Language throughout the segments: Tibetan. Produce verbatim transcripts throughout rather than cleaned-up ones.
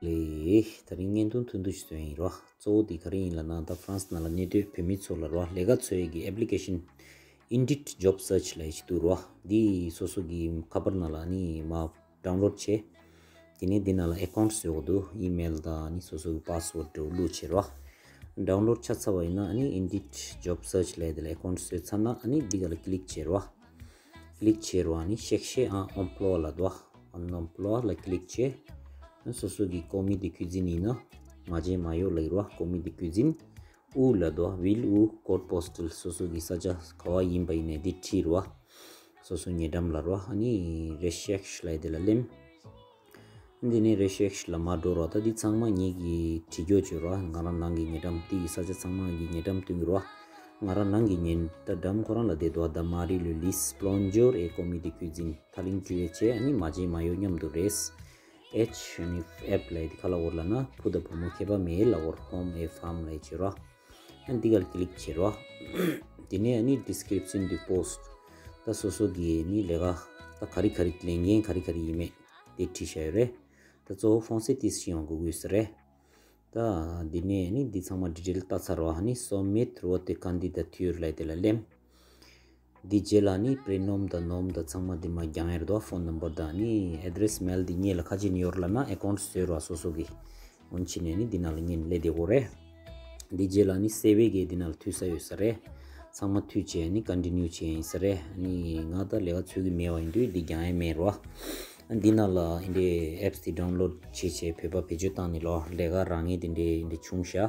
ལེ། ད་རིང་བརྙན་ཐུང་ཐུང་ཐུང་ཞིག་བཟོས་ཡིན་རོ། གཙོ་བོ་དེ་ག་རེ་ཡིན་ལབ་ན། ད་ཧྥ་རན་སི་ནང་ལ་གནས་སྡོད་བོད་མི་ཚོ་ལ་རོ། ལས་ཀ་འཚོལ་ཡས་ཀྱི་application Indeed Job Search ལབ་ཡས་ཅིག་འདུག་རོ། འདི་སོ་སོ་གི་ཁ་པར་ནང་ལ་ནི་མར་download བྱས། དེ་ནས་འདི་ནང་ལ་account བཟོ་དགོས་འདུག email དང་ནི་སོ་སོ་གི་password འདྲ་བོ་བླུགས་བྱས་རོ། Download ཆགས་ཚར་བ་ཡིན་ན་ནི་Indeed Job Search ལབ་ཡས་དེ་ལ་account བཟོས་ཚར་ན་ནི་འདི་ག་ལ་click བྱས་རོ། click བྱས་རོ། ནི་ཤེག་ཤེ་ཨ་emploi ལབ་འདུག་ཨ་emploi ལ་click བྱས། སོ་སོ་གི་commis de cuisine ཡིན་ན་མ་བྱན་མ་གཡོགས་ལབ་ཀྱི་རོ། commis de cuisine། དབུ་ལབ་འདུག ville ou code postal སོ་སོ་གི་ས་ཆ་ག་བ་ཡིན་པ་ཡིན་ནའི་འདི་བྲིས་རོ། སོ་སོ་ཉེ་འགྲམ་ལབ་རོ། ཨ་ནི་recherche ལབ་ཡས་དེ་ལ་ལེན། འདི་ནས་recherche ལ་མར་འགྲོ་རོ། ད་འདི་ཚང་མ་ངེད་ཀྱིས་བྲིས་འཇོག་བྱོས་རོ། ང་རང་རང་གི་ཉེ་འགྲམ་འདི་གི་ས་ཆ་ཚང་མ་ངེད་ཀྱི་ཉེ་འགྲམ་སྟོན་གྱི་རོ། ང་རང་རང་གི་ཉེ་འགྲམ་ཁོ་རང་ལ་བསྡད་འདུག་ད་Marie-Louise plongeur et commis de cuisine ཐ་ལིང་ཀྲུའེ་བྱས། ཨ་ནི་མ་བྱན་མ་གཡོགས་མཉམ་དུ་རེད། H ནི་F ལབ་ཡས་དེ་ག་ལབ་དགོས་རེད་ལབ་ན་བུ་དང་བུ་མོ་མཁས་པ་མེད་ལབ་དགོས་རེད། homme et femme ལབ་ཡས་བྱས་རོ། ཨ་འདི་ག་ལ་click བྱས་རོ། དེ་ནས་ཨ་ནི་description du poste ད་སོ་སོ་གི་ནི་ལས་ཀ་ད་ག་རེ་ག་རེ་ལས་འགན་ག་རེ་ག་རེ་ཡིན་མེད་དེ་བྲིས་བཞག་ཡོད་རེད། ད་གཙོ་བོ་français ཏོག་ཙམ་ཡོང་དགོས་ཀྱི་ཡོད་ས་རེད། ད་འདི་ནས་ནི་འདི་ཚང་མ་detail ལྟ་ཚར་བ། ཨ་ནི soumettre votre candidature ལབ་ཡས་དེ་ལ་ལེན། འདི་རྗེས་ལ་ནི་prénom དང་nom དང་ཚང་མ་འདི་མར་རྒྱག་ཡས་རེད་འདུག phone number དང་ནི་address mail འདི་སྔོན་ལ་ག་བྱས་ནས་ཡོད་རེད་ལབ་ན་account བཟོས་རོ་སོ་སོ་གི། འོ་ནི་བྱས་ནས་ནི་འདི་ནང་ལ་སྔོན་སླེབས་བསྡད་དགོས་རེད། འདི་རྗེས་ལ་ནི་སེ་ཝི་གི་འདི་ནང་ལ་མཐུད་ས་ཡོད་ས་རེད། ཚང་མ་མཐུད་བྱས་ནི་continue བྱས་ཡིན་ས་རེད། ནི་ང་ད་ལས་ཀ་འཚོལ་གྱི་མེད་པ་ཡིན་དུས་འདི་རྒྱག་ཡས་མེད་རོ། འདི་ནང་ལ་འདི་འདྲའི་apps འདི་download བྱས་བྱས་བོད་པ་བེད་སྤྱོད་བཏང་ནས་ལོ་ལས་ཀ་རག་མཁན་དེ་འདྲའི་འདི་འདྲ་བྱུང་ཤག་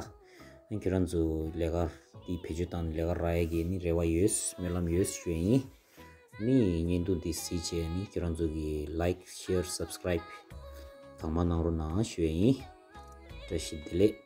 ཁྱེད་རང་ཚོ་ལས་ཀ་འདི་བེད་སྤྱོད་བཏང་ནས་ལས་ཀ་རག་ཡས་ཀྱི་ནི་རེ་བ་ཡོད། སྨོན་ལམ་ཡོད་ཞུ་ཡས་ཡིན། ནི་བརྙན་ཐུང་འདི་གཟིགས་བྱས་ནི་ཁྱེད་རང་ཚོ་གི་like share subscribe གང་མང་གནང་རོགས་གནང་ཞུ་ཡས་ཡིན། བཀྲ་ཤིས་བདེ་ལེགས།